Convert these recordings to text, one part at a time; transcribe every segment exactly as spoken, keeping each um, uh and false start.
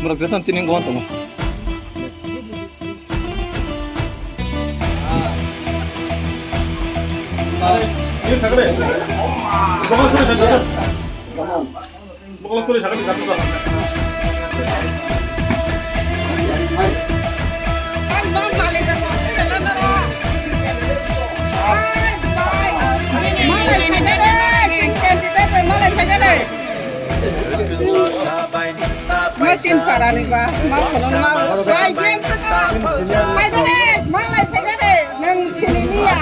Borok jephanu chini gong tongo. Masin parani ba, ma khulum ma. Bai, jen kata. Bai dere, malai bai dere, nang sini niya.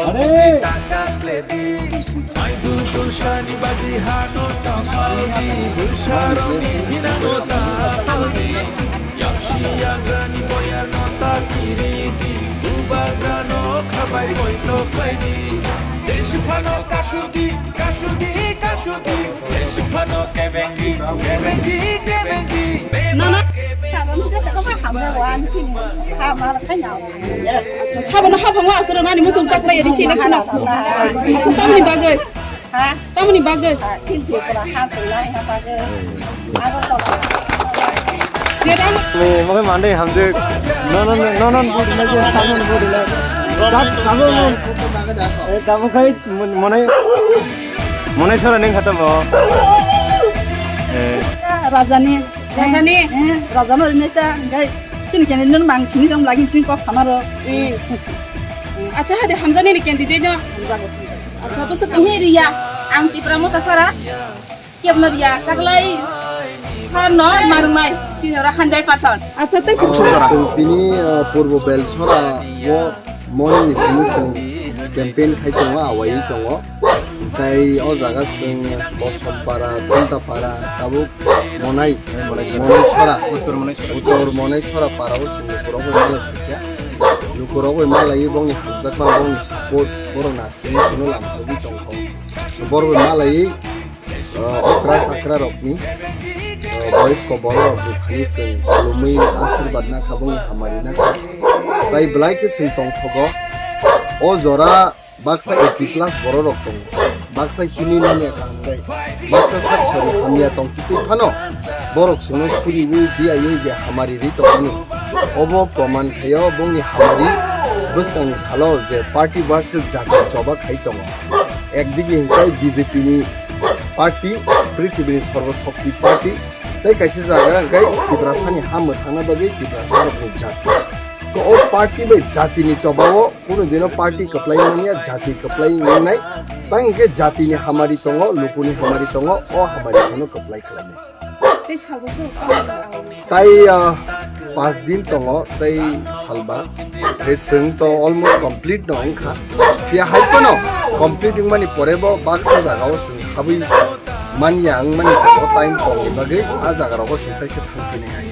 Are. Maidul Kusani badi hano tamaldi, Busharoni dinano tamaldi. Yaksi yagrani boyarno takiridi, Bubagrano khabai boito khlaidi. Jesu phano kasudi, kasudi, kasudi. Jesu phano kebengi, kebengi, kebengi. Nana. Acha, sabono haphangma aswrwng nani muchung kaklai risi election o. Acha, tamni bagwi? Ha? Tamni bagwi? Ha, tin Tripura ha tongna bagwi. Abo to. Jera. Ni mogai mandai hamjek. No, no, no, no, no, no, no, no, no, no, no. Dab, dab, no. Eh, dab khai, mon-, monai, monai sora ning khatam bo. Eh. Rajani. Rajani? Eh, Rajani orinai ta, gai, sini kene nun bang sini dong lagi sini kok samaro. Eh. Acha, hade hamjani ni candidate no? Hamjago. Acha, bwswk. Ihi riya, ang Tipra Motha sara. Kebno riya, taklai sar no marungnai, tini ora hundred percent. Acha, tei. Chwng tini, uh, Purbo Belsora o morning ni simi chwng campaign khai tongo, awai tongo. Tei o jaga chwng Bosompara, Thuntapara, tabuk Monai, Monai Sora, Uttor Monai Sora. Uttor Monai Sora para o chwng lukurok bai malai khaikha. Lukurok bai malai bongni hamjakma, bongni support, borok na sini sino lamsogwi tongkho. Borok bai malai, uh, okra chakra rokni, uh, boyos ko borok rok buphani chwng khulumwi asirwad nakha, bongni hamari nakha. Tai belai khe chwng tongthogo. O jora baksa eighty plus borok rok tongo. Baksa himwi manya kaham tai. Baksa sak sori hamya tong twi phano borok chwngno suriwi biyaiwi je hamari ri tongmani. Obo proman khaio bongni hamari bwskangni salo je party versus jati choba khai tongo. Ekdigi hinkhe B J P ni party, prithibini sorbo shokti party, tei kaisa jaga hinkhe Tiprasani ha mwthangna bagwi Tiprasa rokni jati. Ko o party bai jatini chobao kunu dino party kwplai manya, jati kwplai wngnai. Tang hinkhe jatini hamari tongo, lukuni hamari tongo, o hamari phano kwplai khlainai. Tei salbo se rok samani ang. Tai, ah, pas din tongo, tei salba. Tei chwng to almost complete no wngkha. Phiya hai phano complete wngmani pore bo baksa jagao chwng habwi manya wngmani tongo time kongni bagwi a jaga rogo chwng kaisa thangphinai hai.